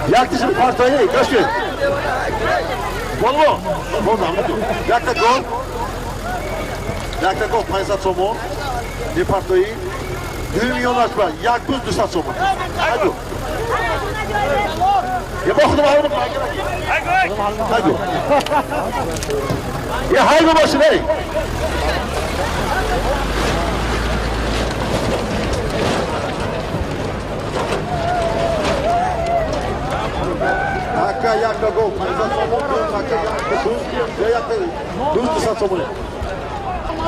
Якташи партои, гӯш кун. Боло, якта гол. Якта гол 500 сомон. Мепартоӣ. 2 миллион ашба, як буз 200 сомон. Айгу. Я бохудам ҳавну. Айгу. Я хайгу бошин, эй. Ака якта гол 500 сомон, ака якта буз, якта буз 200 сомон.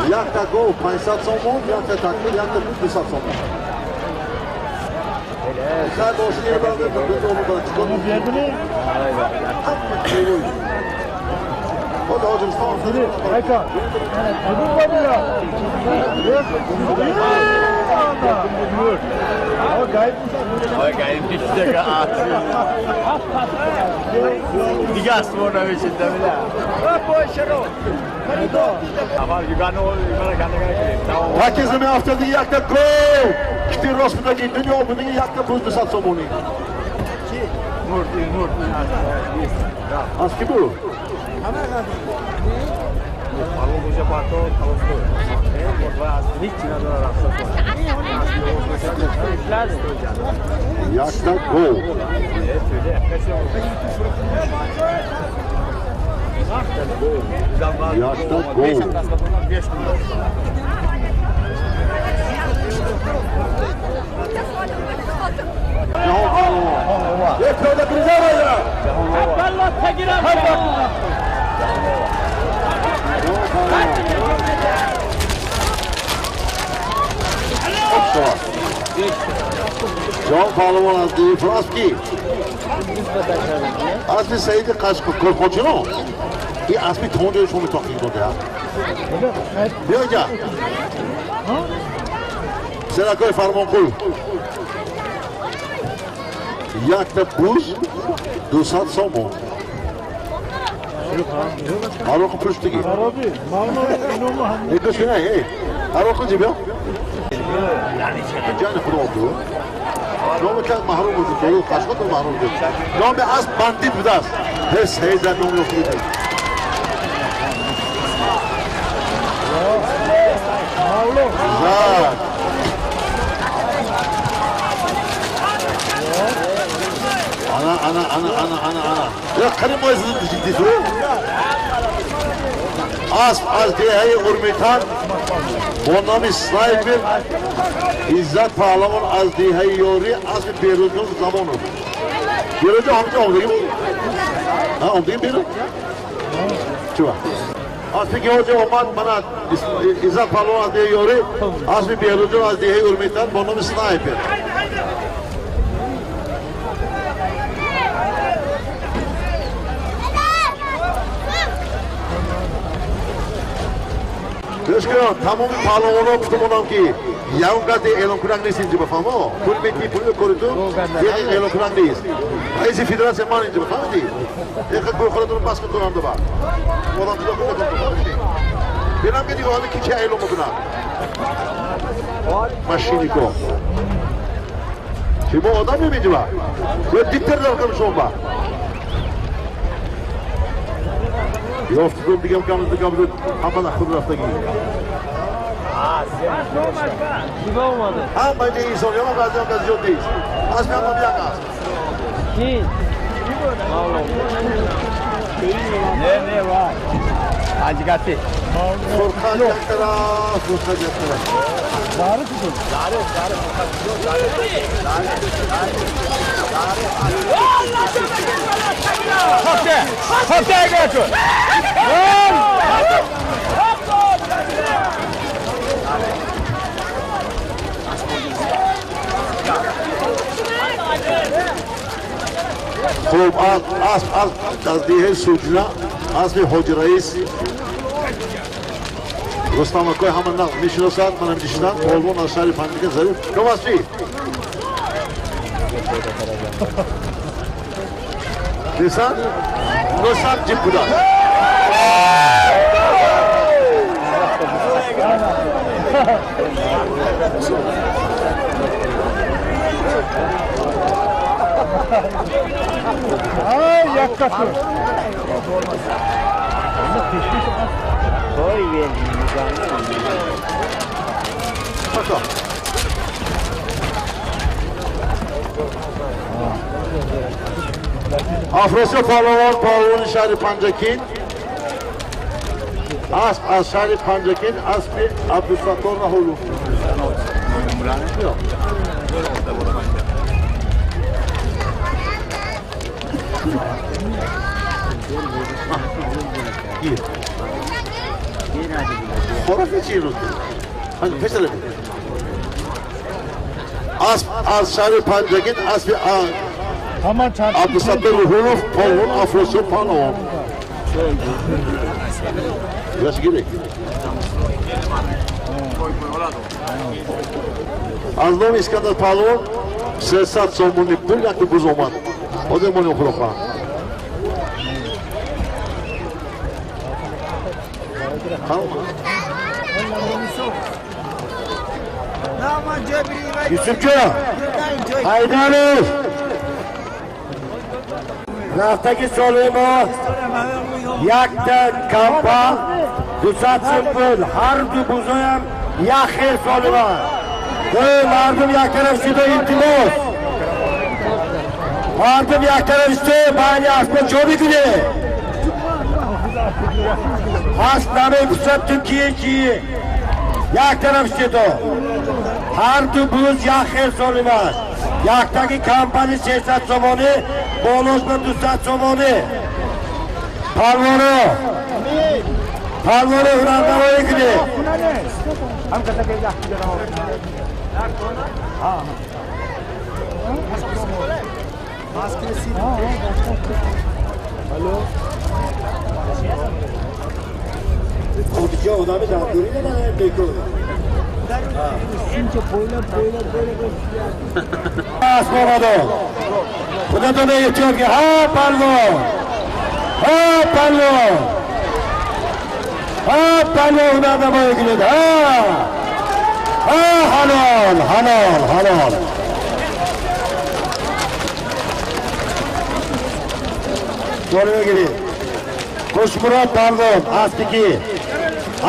Якта гол 500 сомон, якта такмил, якта буз 200 сомон. Хай бошин, я барам, буз омон барам. Чикор мекунӣ? Ход Ҳоҷистон. Айка. Herkese haftada yakta gol. Кити рост будаги, дунё будаги, якта буз 200 сомонӣ. Аз ки буд? Якта гол. Якта гол. Ҷон паҳлавон аз Франски. Аспи Саиди Қашқурхоҷино. Ин аспи тонҷои шумо метоқӣ дода. Биё инҷа. Серакои Фармонқул. Якта буз 200 сомон. Ароқи пуштиги. Эй, гӯш кун, эй. Ароқи ҷи биё. Ҷани худо ду. Номи кас маҳрум буд, ду қашқот маҳрум буд. Номи асп бандит будааст. Ҳес ҳеза ном ёфтида. Зад. Ана, ана, ана, ана, ана, ана. Я қариб мои ҷиддӣ. Асп аз деҳаи Урмитан бо номи Снайпер Иззат паҳлавон аз деҳаи Ёрӣ аспи Берӯзҷон Замонов. Берӯзҷон ҳамҷа омдагӣ? Ҳа, омдагӣ Берӯз? Чӣ вақт? Аспи ки ҳоҷа омад мана Иззат паҳлавон аз деҳаи Ёрӣ, аспи Берӯзҷон аз деҳаи Урмитан бо номи Снайпер. Гӯш кунед, тамоми паҳлавонҳо гуфтамонам ки ягон гази эълонкунак нест инҷо, бафаҳмо? Пул мети, пул мекори ту, эълонкунак нест. Раиси федератсия ман инҷо, бафаҳмидӣ? Эхел гӯйхоратонро бас кун тонам доба. Одам ҷудо кун накун, бафаҳмидӣ? Бинам ки дигар ки чи эълон мекунад. Машинико. Шумо одам мебинҷо ба? Ё диктор дар кам шумо ба? Ёфтидум дигам кам дигам ҳама худ рафтагӣ. Ҳама инҷа инсон, ягон кас ягон кас зиёд нест. Аспи ҳама як аст. Фурқат як тараф, Фурқат як тараф. Хуб, асп аз деҳаи Суҷна, аспи Ҳоҷи Раис Рустам акой ҳама нағз мешиносад, манам нишинам, полвон аз шаҳри Панҷакент Зариф. Ном аст чӣ? Несан? Носад ҷиб будааст. Афросиёб паҳлавон, паҳлавони шаҳри Панҷакент, асп аз шаҳри Панҷакент, аспи Абдусаттор Раҳулов. Асп аз шаҳри Панҷакент, аспи Абдусаттор Руҳулов, паҳлавон Афросиёб паҳлавон. Аз номи Искандар паҳлавон 300 сомони пул якта буз омад. Одамони худохоҳ. Yusufjon Haydarov рафтаги соли мо якта кампа 200 сум пул, ҳар ду бузоям як хел соли мо. Мардум як тараф шуда, илтимос. Мардум як тараф шуда, байни аспа ҷо мекунед. Асп намепурсад ту кие кие. Як тараф шудо. Ҳар ду буз як хел солим аст. Яктаги компани 300 сомонӣ, болош ба 200 сомонӣ. Палворо. Палворо ҳунарнамоӣ кунед. Худиҷо одами дардурӣ надорад бекор. Асп омадо. Худатон эҳтиёт ки ҳа палвон. Ҳа палвон. Ҳа палвон ҳунарнамоӣ кунед. Ҳа. Ҳа ҳалол, ҳалол, ҳалол. Дорӣ бигиред. Хушмурод палвон аспи ки?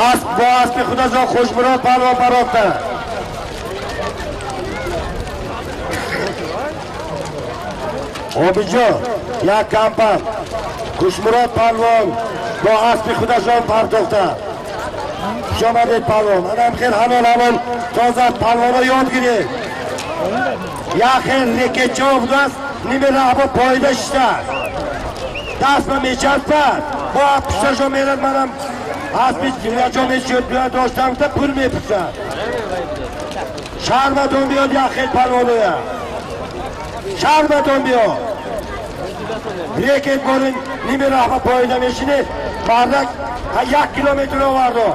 Асп бо аспи худашон Хушмурод палвон барофта. Обиҷон як кампан Хушмурод палвон бо аспи худашон партохта. Хуш омадед палвон. Анам хел ҳалол ҳалол тоза палвонро ёд гиред. Як хел рекетчо будааст, ниме раҳбо поида шиштааст. Даст ба мечаспад, бо пушташон мерад, манам аспи ҷо мешуд, доштам гуфта пул мепурсад. Шарматон биёд як хел палвоноя. Шарматон биёд. Рекет борин ниме раҳба поида мешинед, мардак 1 километр овардо.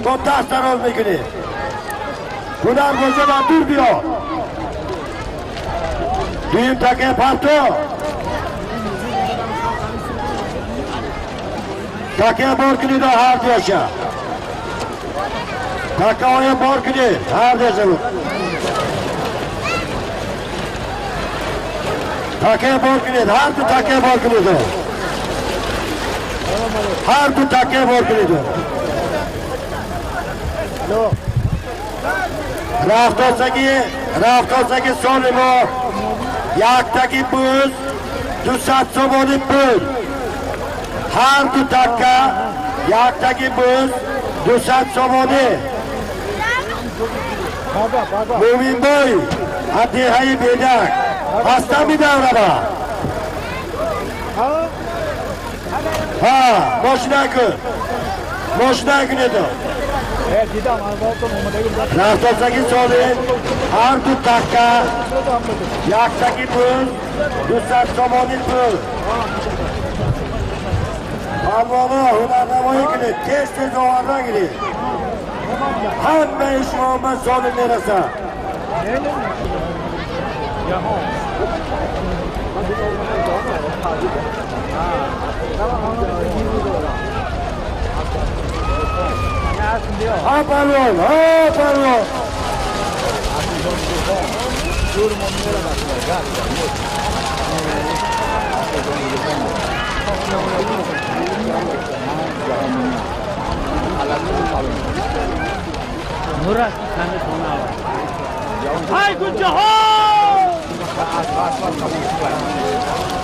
То даст дароз мекунед. Ҳунар бошад аз дур биёд. Дуюм таке парто. Таке бор кунед ҳар дуяша. Такаоя бор кунед ҳар дуяша. Таке бор кунед, ҳар ду таке бор кунед. Ҳар ду таке бор кунед. Рафтосаги соли мо яктаги буз 200 сомони пул. Ҳар ду такка яктаги буз 200 сомонӣ. Муминбой аз деҳаи Бедак ҳастами давраба. Ҳа, мошина кун. Мошина кунед. Рафтосаги соли ҳар ду такка яктаги буз 200 сомонӣ пул. Палвоно ҳунарнамоӣ кунед, тез тез оварда гиред. Ҳамаи шумо ба солим мерасад. Ҳа палвон, ҳа палвон.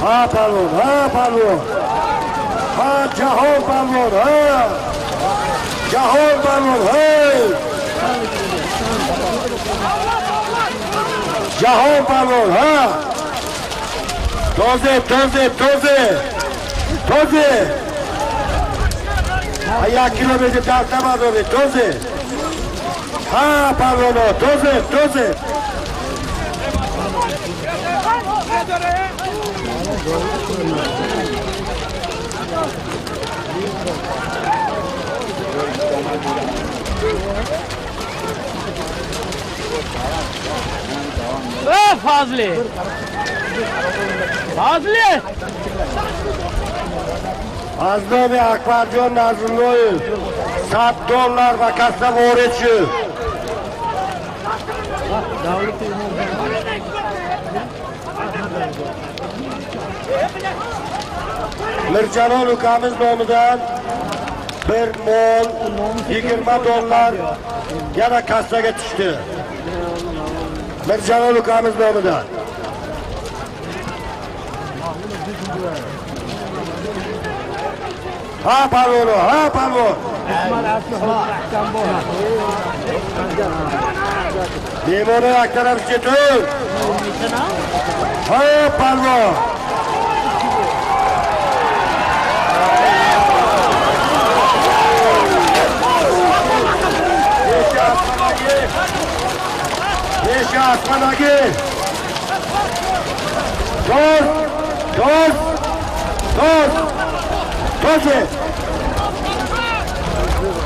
ها پهلوان، ها پهلوان، ها جهان پهلوان، ها جهان پهلوان، ها جهان پهلوان، ها تازه تازه تازه تازه یک کیلومتر دست نبرداره تازه. ها پهلوان، تازه تازه. Fazli! Fazli! Аз номи Акбарҷон Назруллоев $100 ба касса ворид шуд. Mirjalol ukamiz nomidan bir mol $20 yana kassaga tushdi. Mirjalol ukamiz nomidan. Ha palvon, ha palvon. Bemorni aktarib ketur. Ha palvon. Besh asmanagi. To'rt, to'rt, to'rt. To'zi.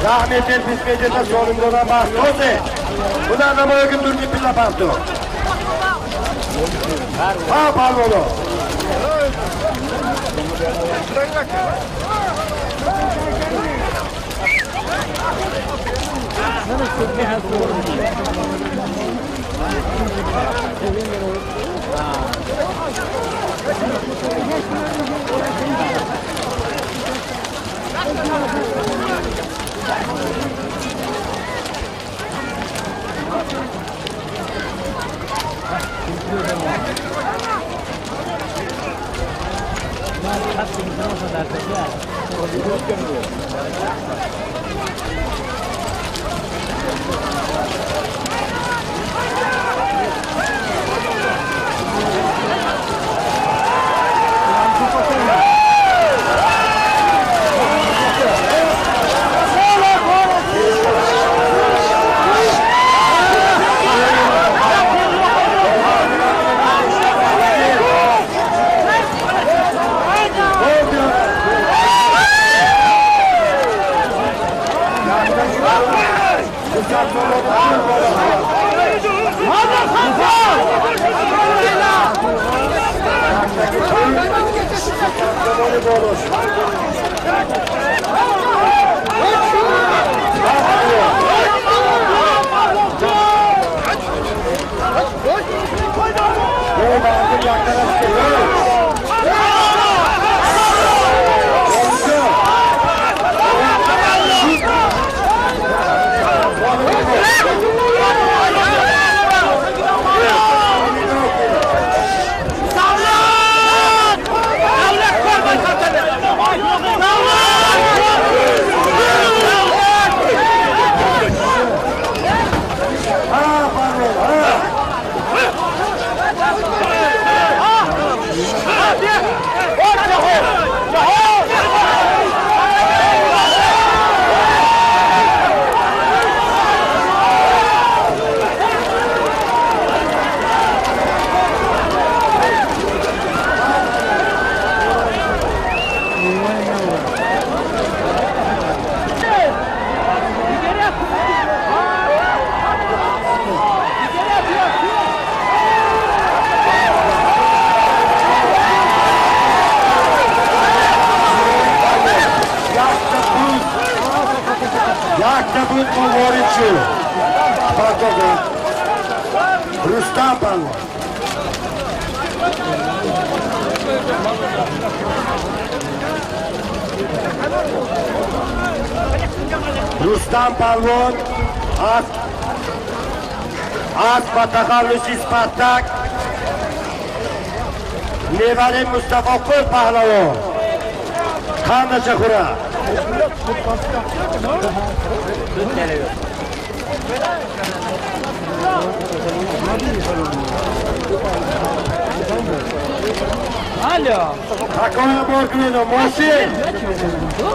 10 metr, 20 metrda so'limdan bas. To'zi. Bundan namoyon turdi pilla parto. Ha palvon. Rustam palvon. Рустам палвон аз ба тахаллуси Спартак, невари Мустафоқул паҳлавон, қандаша хӯра. Alo. Такоя бор кунед, мошин.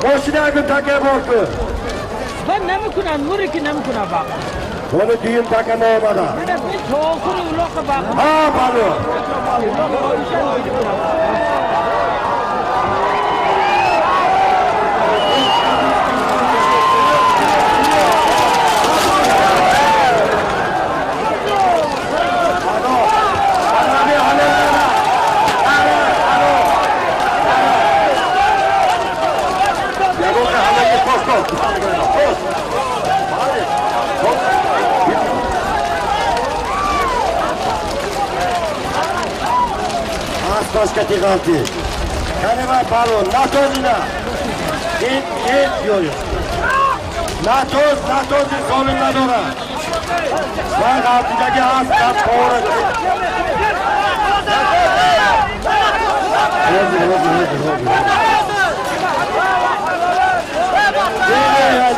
Мошин акун такая бор кун. Ben نمیکنم موری که نمیکنم باق. Ҳоли дуюм така наомада. من از این تاخر اولاق باق. Ҳа, палвон. Аспашка тиғалти. Канева палвон, натоз ина. Ин ин ёё. Натоз, натоз солим надорад. Вай ғалтидаги асп дар пора. Ҳозир, ҳозир, ҳозир, ҳозир.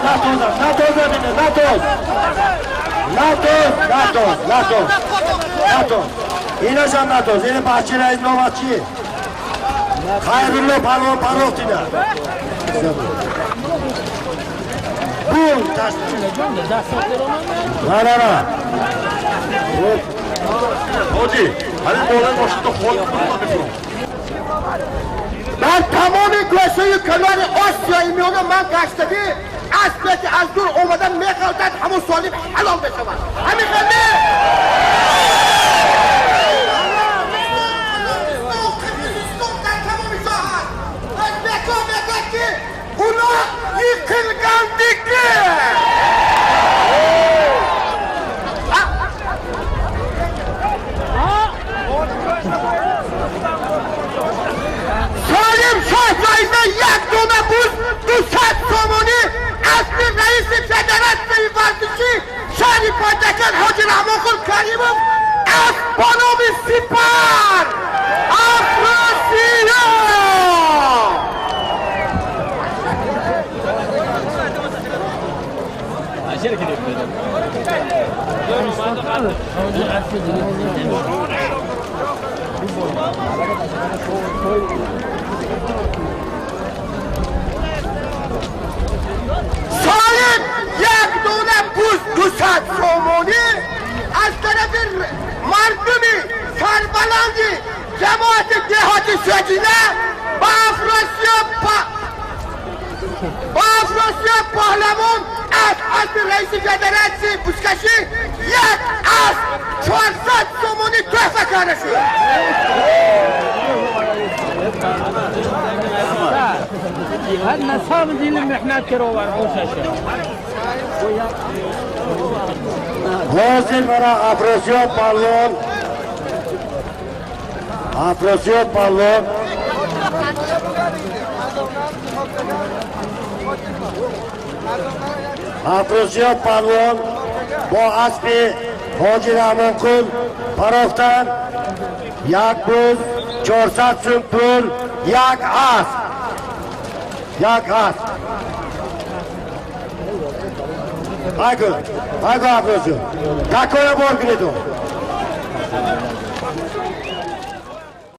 Натоз, натоз, натоз. Натоз, натоз, натоз. Натоз. Инашам натоз. Ин бачи раис новачи. Хайрулло палвон парохтина. Бул таш. На, на, на. Ҳоҷӣ, ҳамин болои мошинто холӣ кунам мефурам. Дар тамоми гӯшаи канори Осиёи Миёна ман гаштагӣ, аспе ки аз дур омада меғалтад, ҳамун солим ҳалол мешавад. Ҳамин хел не? Дар тамоми ҷо ҳаст. Ӯзбекҳо мегӯяд, ки уно yiqilgandiki. Солим шоҳ ҷоиза як дона буз 200 сомонӣ аспи раиси федератсияи варзишӣ шаҳри Панҷакент ҳоҷи Раҳмонқул Каримов, асп бо номи Сипар Афросиёб. Солим як дона буз 200 сомонӣ аз тарафи мардуми сарбаланди ҷамоати деҳоти Соҷина ба Афросиёб паҳлавон аз аспи раиси федератсияи бузкашӣ як асп 400 сомонӣ тӯҳфа карда шуд. هل نصاب دين المحنات كرو عوشة. Ҳозир мана Афросиёб палвон, Афросиёб палвон Афросиёб палвон бо аспи ҳоҷи Раҳмонқул парохтан, як буз, 400 сум пул, як асп, як асп. Айку, айку, Афросиёб, такоя бор кунеду.